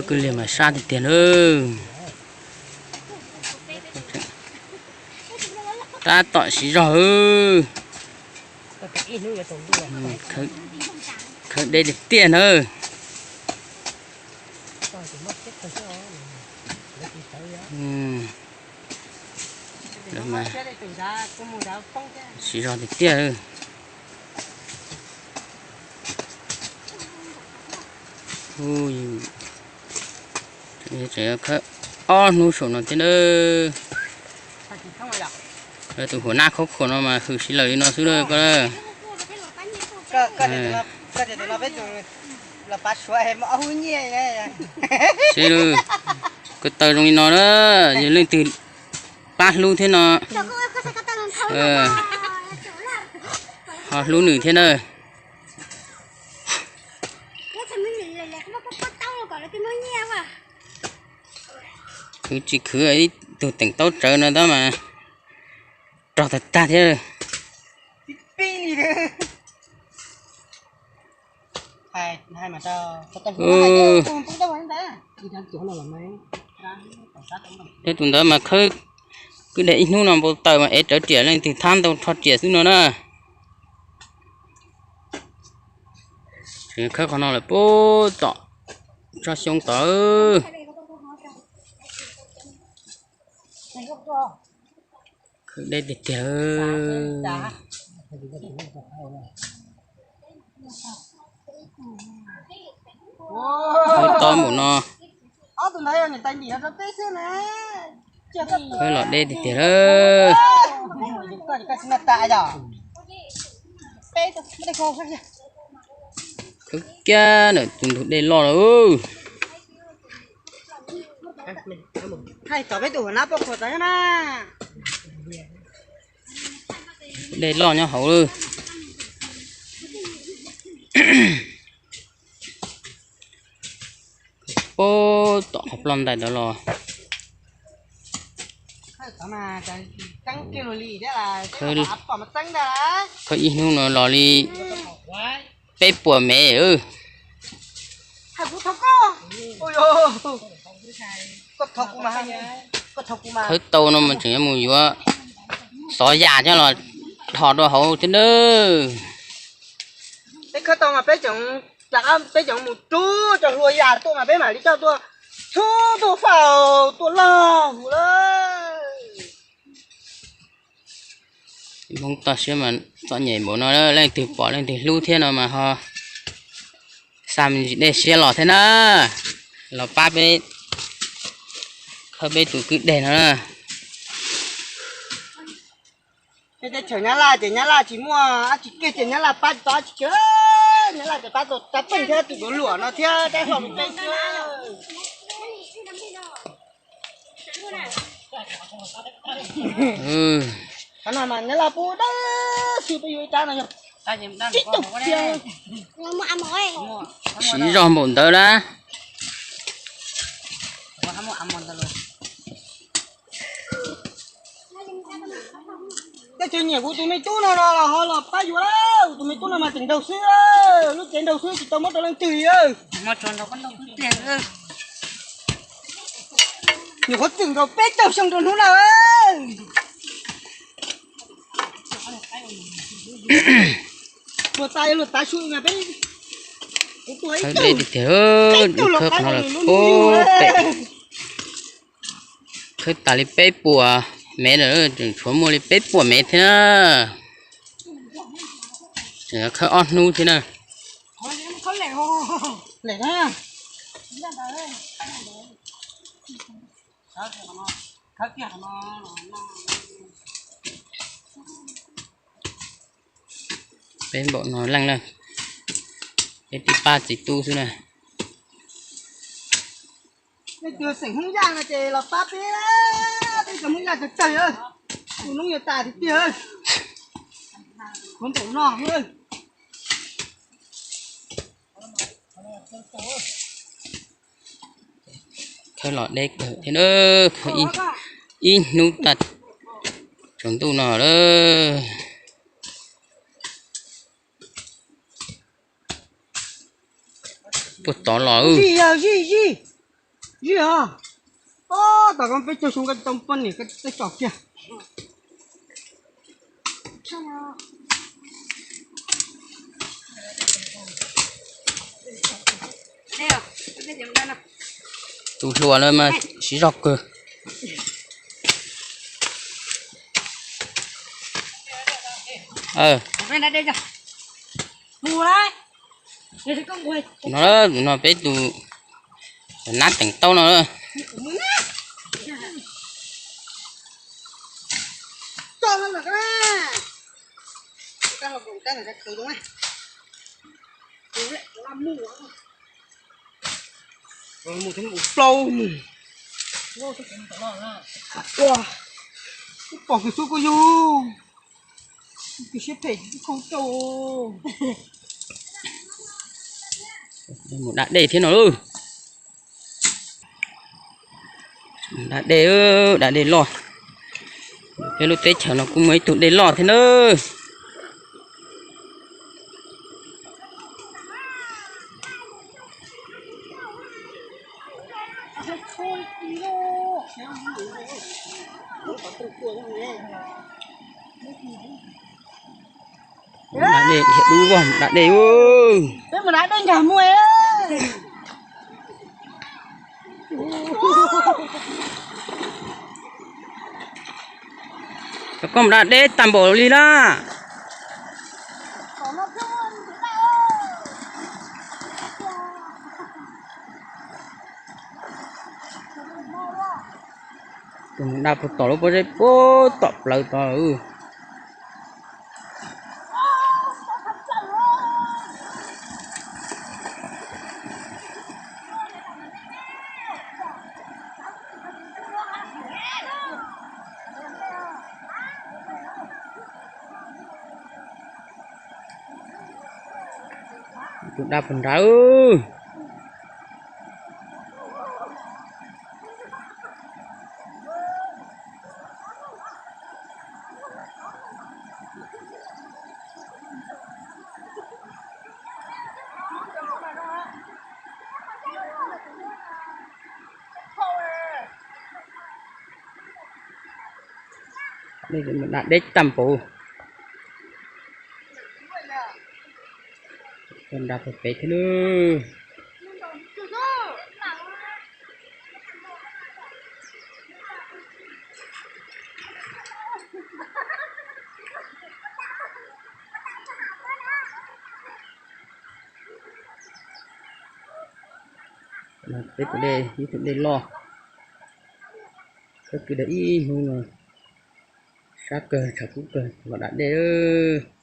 Kwj liag mas sab tiag tiag na. Tab tom siv zog. Khawb deb tiag tiag na. Siv zog tiag tiag. Khawb ob hnub saum no thiab na. Tus huam nab khaub khuam no mas hwm siv lawm li no xwb na koj. Seb, ko taw zoo li no na, yog leej twg pab hlub thiab no, ho hlub nws thiab na. Khwv tsis khwv ib tug teem taub tsawv no tab mas rog tag tag thiab. Thiab tus ntawd mas khawb kwj deg ib hnub no npau taws mas ev rawv riam leej twg thab ntau rho riam xwb no na. Tseem khawb qhov no lawm puag tom tsob xyoob tod. Khawb deb tiag tiag. Khawb tob npaum no. Khawb los deb tiag tiag lawm. Khawb kiag ntawm tus ntug dej loj lawm. Dej loj nyob hauv lawm. Puag tom qhov ploj ntais ntawd los. Khawb ib hnub no los li peb puas mev. Khawb tau no mas tseem yuav mus yuav xov yas coj los dhos rau hauv thiab nawb. Peb khawb tau mas peb tseem, peb tseem mus rub cov hlua yas tuaj mas peb mam li coj tuaj txhub tuaj faus tuaj log mus lawm. Hmoob toj siab mas txom nyem npaum no, leej twg pom leej twg hlub thiab no mas ho xa me ntsis dej siab los thiab na, los pab peb khawb peb tus kwj deg no na. Teb chaws Nyab Laj ces Nyab Laj tsis muaj dab tsi kiag ces Nyab Laj pab tsis tau dab tsi kiag. Nyab Laj ces pab tau rab peej thiab tus duav luam no thiab rab hlau peb xwb. Qhov no mas Nyab Laj pub dawb xwb, peb yuav ib rab no yog tsib caug tiag. Siv zog npaum ntawd na. Tej tseem nyiam kuv tus me tub no no los ho los pab yuav lawm, tus me tub no mas tseem nraug xwb, lub cev nraug xwb tsis tau muab rau leej twg li. Nyuam qhuav txwm nkaus peb caug xyoo rau hnub no. Luag tas luag tav su mas peb, kuv tuag ib tug, peb tug los pab lub nyuj. Khawb tas li peb puas mev lawm, tseem tshuav muaj li peb puas mev thiab na. Tseem khawb ob hnub thiab na. Peb npaum no leej na, peb tib pab txiv tub xwb na. Leej twg xeem Hmoob Yaj no ces los pab peb, peb cov Hmoob Yaj tsawg tsawg, tus noob yuav tas tiag tiag. Kuv npaum no. Khawb los deb kawg thiab na, khawb ib hnub tag tsaus ntuj no lawm. Puag tod los. Zij yog zij zij. Ib yam, ob, tom ko peb caug xyoo koj tsis tau poj niam koj txawj tsom kiag. Tus hluas no mas siv zog kawg. No, no peb tus nab teem taub no. Plaub mus. Ua, pom kws xub kuj yug, kws siab phem kuj khau rau. Mus da dej thiab no lauj. Da dej, da dej loj. Peb lub teb chaws no kuj muaj ib tug dej loj thiab nawb. Da dej, dub vog da dej. Peb mus da dej nkag muaj. Koj mus da dej tag npaum li na. Tus mus da puag tom lub pob zeb puag tom plawv tod. Tus da puag nrad. Da dej tag npaum. Koj da pem pem thiab nawb. Peb tus dej, ib tug dej loj, kab kwv da ib hnub no, sab kawg tshav kub kawg los da dej.